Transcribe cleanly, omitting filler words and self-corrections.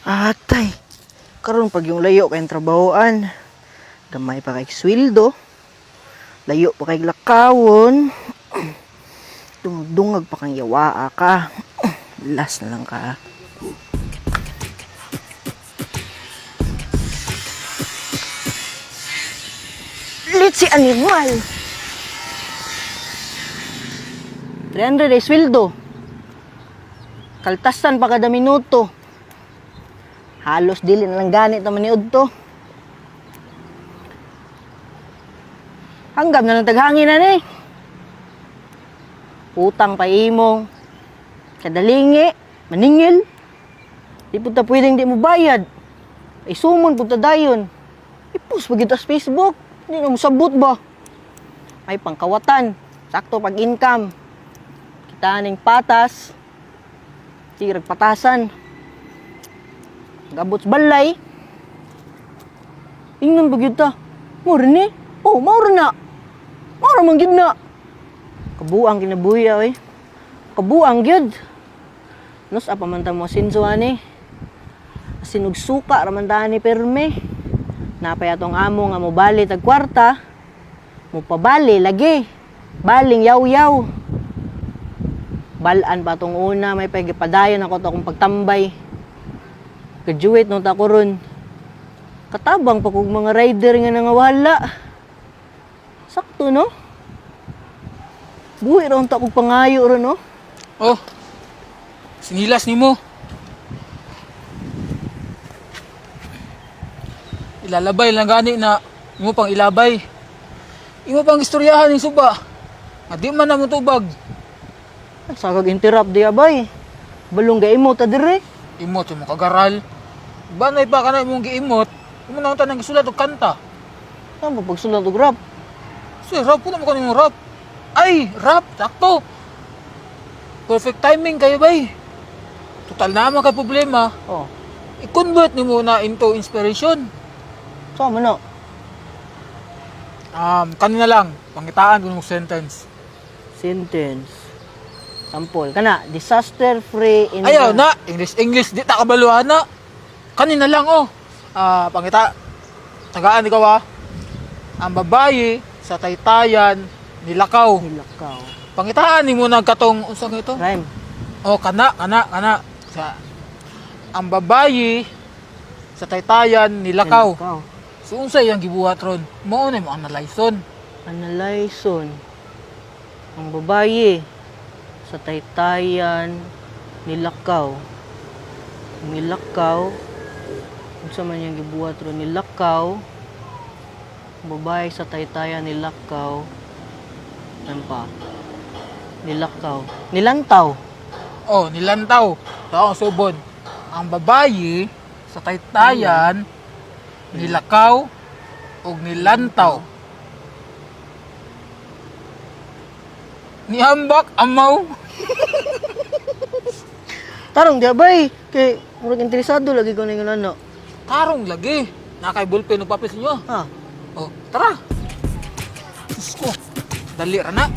Atay, karon pag yung layo kayong trabahoan, gamay pa kay sweldo, layo pa kay lakawon, dungag pa kang yawaa ka. Last na lang ka. Litsi animal! 300 ay sweldo. Kaltasan pa kada minuto. Halos dili na lang ganit na maniud to. Hanggam na lang taghangin na ni. Utang pa imo. Kadalingi, maningil. Di punta pwedeng di mo bayad. Ay sumon punta dayon. Ipos pa gyud sa Facebook. Di na mo sabot ba? Ay pangkawatan. Sakto pag income. Kita ning patas. Tirag patasan. Gabot sa balay. Ingnan ba gyud ta? Mura ni. Oh, maura na. Maura man gyud na. Kabuang kinabuhi oy. Kabuang gyud. Nos apa man ta mo sinso ani. Sinog suka ra man ta ani perme. Napay atong amo nga mobali tag kwarta. Mopabali lagi. Baling yaw-yaw. Balaan pa tong una may pagipadayon ako to akong pagtambay. Graduate no ta ko ron. Katabang pa kog mga rider nga nangawala. Sakto no? Buhi ra unta kog pangayo ron no. Oh, sinilas nimo. Ilalabay lang gani na imo pang ilabay. Imo pang istoryahan ning suba. Nga di man na mo tubag. Sagag interrupt di abay. Balong gaimo ta dire. Imot mo kagaral. Banay pa ka na imong giimot. Imo na unta nang gisulat og kanta. Saan ba pagsulat og rap? Sir, rap ko na mo kanimo rap. Ay, rap, sakto. Perfect timing kayo bay. Total na man kay problema. Oh, I-convert nimo na into inspiration. saan mo na? Kanina lang, pangitaan ko ng sentence. Sentence. Sample. Kana, disaster free in Ayaw na, English, English, di ta kabaluhan na. Kanina lang, oh. Ah, pangita, tagaan ikaw ah. Ang babae sa taytayan nilakaw. Nilakaw. Pangitaan ni mo nagkatong, unsa nga ito? Rhyme. Oh, kana, kana, kana. Sa, ang babae sa taytayan nilakaw. Nilakaw. So, unsa iyang gibuhat ron? Mao na mo analyze. Analyson. Ang babae sa taytayan nilakaw. Nilakaw. Unsa man yung gibuhat ron nilakaw. Ang babae sa taytayan nilakaw. Ano pa? Nilakaw. Nilantaw. Oh, nilantaw. Tao subon. Ang babae sa taytayan nilakaw og nilantaw. Nihambak amaw. Tarong di abay kay murag interesado lagi ko ning ano. Tarong lagi. Nakay ballpen ug papel ninyo. Ha. Oh, tara. Diyos ko. Dali ra na.